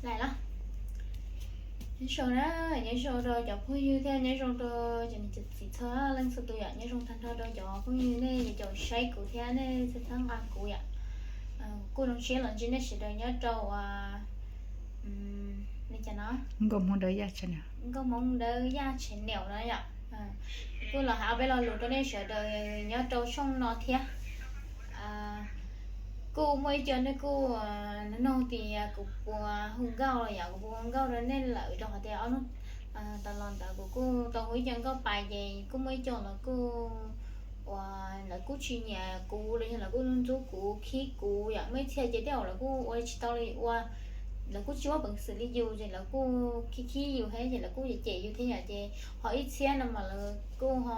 Lais los. Nyob zoo na, nyob zoo rau cov phooj ywg thiab nyob zoo rau cov niam cov txiv txhua leej txhua tus yom, nyob zoo tag nrho rau cov phooj ywg nej cov saib kuv thiab nej txhawb nqa kuv yom. Kuj zoo siab los ntsib nej sawv daws nyob rau li cas no, Nkauj Hmoob Dawb Yaj channel no yom. Kuj los hais ob peb lo lus rau nej sawv daws nyob rau tshooj no thiab. Kuj muaj ib co nej kuj nug tias kuv puas hu nkauj los yom, kuv puas hu nkauj rau nej lawm rau qhov tias ob hnub tas los ntawd kuv kuj tau hu ib co nkauj pais ces kuj muaj ib co lawv kuj uas lawv kuj tsis nyiam kuv los yog lawv kuj ntxub kuv khib kuv yom. Muaj ib txhia ces tej zaum lawv kuj ua tsis tau li ua, lawv kuj tsis muaj peev xwm li yus ces lawv kuj khib khib yus thiab ces lawv kuj cem cem yus thiab yom. Ces ho ib txhia no mas lawv kuj ho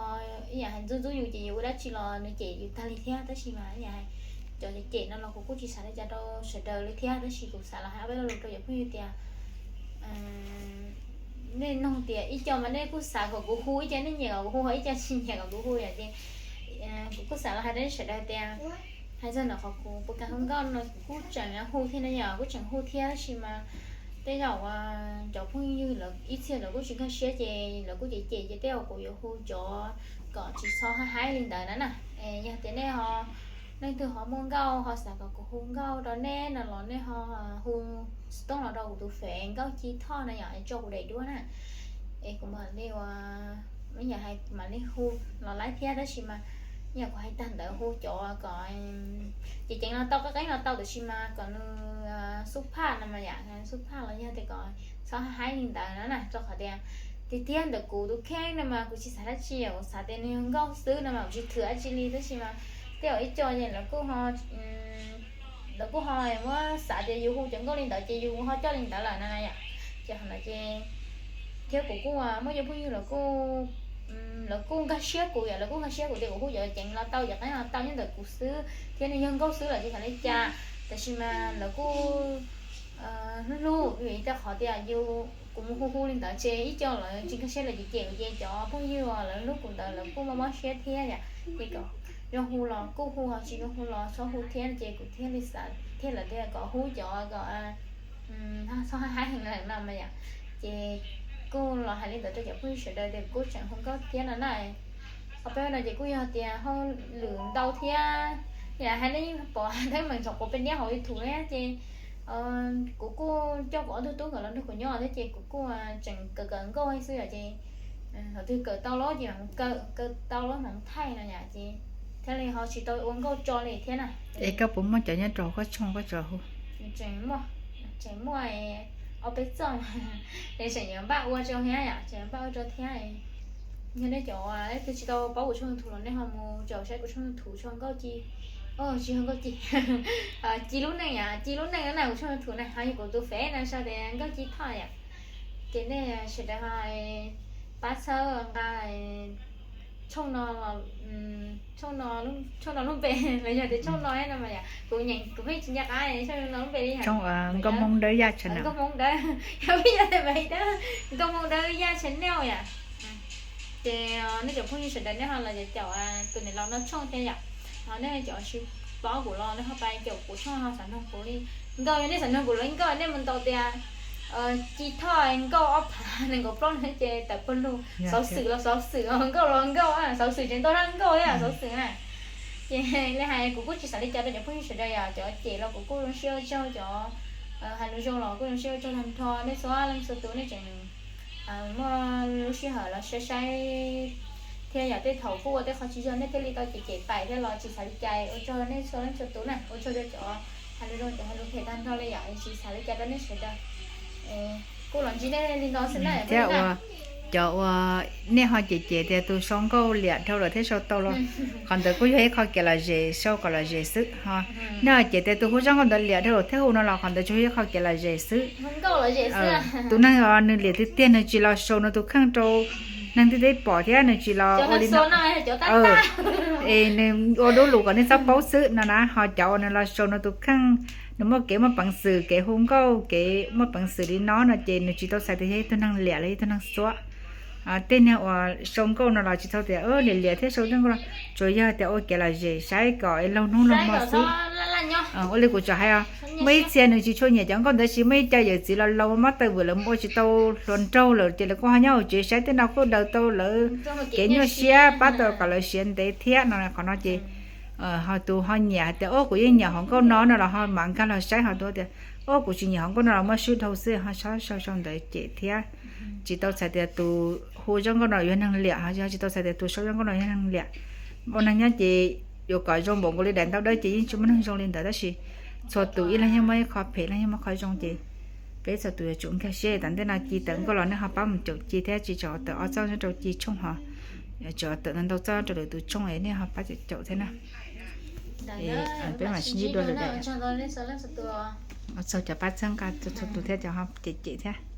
ib yam hais ntxub ntxub yus ces yus ua dab tsi los nws cem yus tag li thiab. Tab sis mas ib yam hais cov cem cem no los kuv kuj tsis xav li cas rau sawv daws li thiab, tab sis kuv xav los hais ob peb lo lus rau cov phooj ywg tias nej nug tias ib co mas nej kuj xav kom kuv hu, ib co nej nyiam kom kuv hu, ho ib co tsis nyiam kom kuv hu yom. Ces kuv kuj xav los hais rau nej sawv daws tias hais txog ntawm qhov kuv puas kam hu nkauj no kuv kuj tseem hu thiab na yom, kuj tseem hu thiab tab sis mas tej zaum cov phooj ywg lawv ib txhia lawv kuj tsis nkag siab ces lawv kuj cem cem ces tej zaum kuv yuav hu cov kom tsis txhob haib haib li ntawd na na. Yog tias nej ho leej twg ho muaj nkauj ho xav kom kuv hu nkauj rau nej no los nej ho hu xov tooj los rau kuv tus fev Nkauj Ci Thoj na yom, es tso kuv daim duab na. Es kuv mam li ua, ib yam hais mam li hu los laib thiab tab sis mas ib yam kuv hais tag ntawd hu cov kom ceev ceev los tau, qeeb qeeb los tau tab sis mas kom nws xub phaj no mas yam xub phaj los yog tias kom txhob haib li ntawd no na, rau qhov tias tiag tiag ntawm kuv tus kheej no mas kuv tsis xav dab tsi, kuv xav tias nws yog nkauj xwb no mas kuv tsis thwm dab tsi li tab sis mas tej zaum ib co ces lawv kuj ho lawv kuj ho muab xav tias yus hu cov nkauj li ntawd ces yus ho coj li ntawd lawm na yom. Ces qhov ntawd ces thiab kuv kuj muaj cov phooj ywg lawv kuj lawv kuj nkag siab kuv yom, lawv kuj nkag siab kuv tias kuv hu cov ceev los tau, cov qeeb los tau nyob ntawm kuv xwb thiab nws yog nkauj xwb lawm ces xav li cas. Tab sis mas lawv kuj hlub hlub vim rau qhov tias yus kuv mus hu hu li ntawd ces ib co lawv tsis nkag siab lawv cem cem kuv ces cov phooj ywg uas lawv hlub kuv ntawd lawv kuj mob mob siab thiab yom. Ces kom zoo hu los kuj hu, ho tsis zoo hu los txhob hu thiab ces kuv thiaj li xav thiab lawv tias kom hu cov kom txhob haib haib heev no mas yom. Ces kuj los hais li ntawd rau cov phooj ywg sawv daws tias kuj tseem hu nkauj thiab no na. Ob peb no ces kuj yog tias hauj lwm ntau thiab, yam hais nej yeej pom teeb meem ntxhov quav peb niab hauv YouTube thiab ces kuv kuj coj kuv ob tug tub nkawd los nrog kuv nyob thiab ces kuv kuj tseem kawm kawm nkauj xwb yom. Ces thaum twg kawm tau lawm ces mam kawm, kawm tau lawm mam thaij no yom. Ces thiaj li ho tsis tau ua nkauj tso li thiab na. Es koj puas muaj cov nyob rau koj tshooj koj tso hu? Tseem muaj, tseem muaj ob peb txoj, es tseem yuav npaj ua rau thiab yom, tseem yuav npaj ua rau thiab. Yog nej cov leej twg tsis tau paub kuv tshooj YouTube los nej ho mus caum saib kuv tshooj YouTube tshooj Nkauj Ci, tsis yog Nkauj Ci, Ci Lub Neej yom, Ci Lub Neej na kuv tshooj YouTube na, ho yog kuv tus fev no sau tias Nkauj Ci Thoj yom. Ces nej sawv daws ho pab txhawb nqa tshooj no, tshooj no, tshooj no lub npe los yog tias tshooj no no mas yom, kuv nyeem kuv pheej tsis nco qab tshooj no lub npe li hais. Nkauj Hmoob Dawb Yaj channel. Nkauj Hmoob Dawb, yog pheej yog tias Nkauj Hmoob Dawb Yaj channel yom. Ces nej cov phooj ywg sawv daws nej ho los caum tus niam laus no tshooj thiab yom. Ho nej cov tsis paub kuv los nej ho pab caum kuv tshooj ho xav nrog kuv li nkauj, yog nej xav nrog kuv li nkauj nej mus ntaus tias Ci Thoj nkauj ob phav nees nkaum plaub no ces tawm pawg lug, xov xwm los xov xwm, nkauj los nkauj, xov xwm tseem ntau zaj nkauj thiab xov xwm na. Ces li hais kuv kuj tsis xav li cas rau cov phooj ywg sawv daws yom, cov cem los kuv kuj zoo siab ua tsaug, cov hais lus zoo los kuj zoo siab ua tsaug tag nrho nej txhua leej txhua tus nej tseem muaj lub sij hawm los saib saib thiab yom. Tej thaum kuj ua tej qho tsis yog nej thiaj li tau cem cem pais thiab los tsis xav li cas, ua tsaug nej txhua leej txhua tus na, ua tsaug rau cov hais lus zoo cov hais lus phem tag nrho li yom, tsis xav li cas rau nej sawv daws. Kuj los ntsib nej li no xwb na thiab. Cov uas nej ho cem cem tias tus sau nkauj liam dhau lawm thiab sau tau los, qhov ntawd kuj yog ib qho kev lom zem, sau kom lom zem xwb ho. Nej ho cem tias tus hu zaj nkauj ntawd liam dhau lawm thiab hu no los qhov ntawd tsuas yog ib qho kev lom zem xwb. Tus neeg uas nws liam tiag tiag nws tsis los sau nws tus kheej rau neeg ntiaj teb pom thiab nws tsis los ua li no, es nws ua dua lus kom nej txhob paub xwb no na. Ho cov uas nws los sau nws tus kheej, nws muaj kev muaj peev xwm, kev hu nkauj, kev muaj peev xwm li no no ces nws tsis tau xaiv tias yog ib tug neeg liam los ib tug neeg xuab. Tej neeg uas sau nkauj no los tsis txhob tias liam liam thiab sau nkauj no, tsuas yog tias ua kev lom zem saib kom es laug hnub laug hmo xwb. Ua li kuv tsuas hais os, muaj ib txhia nws tsis tshua nyiam cov nkauj ntawd, tsis muaj ib co yawm txiv los laus muab tawm vwm lawv ua tsis tau hluas nraug lawm ces lawv kuj ho nyob hauv tsev saib tej no kuj daws tau lawv kev nyuaj siab, pab tau kom lawv siav ntev thiab no. Qhov no ces ho tus ho nyiam hais tias o kuv yeej nyiam hauv nkauj no no los ho mam nkag los saib, ho tus tias o kuv tsis nyiam hauv nkauj no los muab swb dhau xwb, ho txhob sau sau ntawd cem thiab. Tsis tau txhais tias tus hu zaj nkauj no yog neeg liam, ho yog tsis tau txhais tias tus sau zaj nkauj no yog neeg liam. Ua neeg nyob ces yuav kom zoo npaum nkaus li daim ntau dawb ces yeej tsis muaj neeg zoo li ntawd, tab sis txhua tus ib leeg yeej muaj ib qho phem, ib leeg yeej muaj qho zoo ces peb txhua tus yuav tsum nkag siab. Tam ntej no Ci tawm nkauj los nej ho pab mus caum Ci thiab, tsis txhob tawm ob txoj nyob rau Ci tshooj ho, txhob tawm ntau txoj rau lwm tus tshooj es nej ho pab caum caum thiab na. Peb mam sib ntsib dua lwm daim. Txog cov pab txhawb nqa txhua tus thiab cov ho cem cem thiab.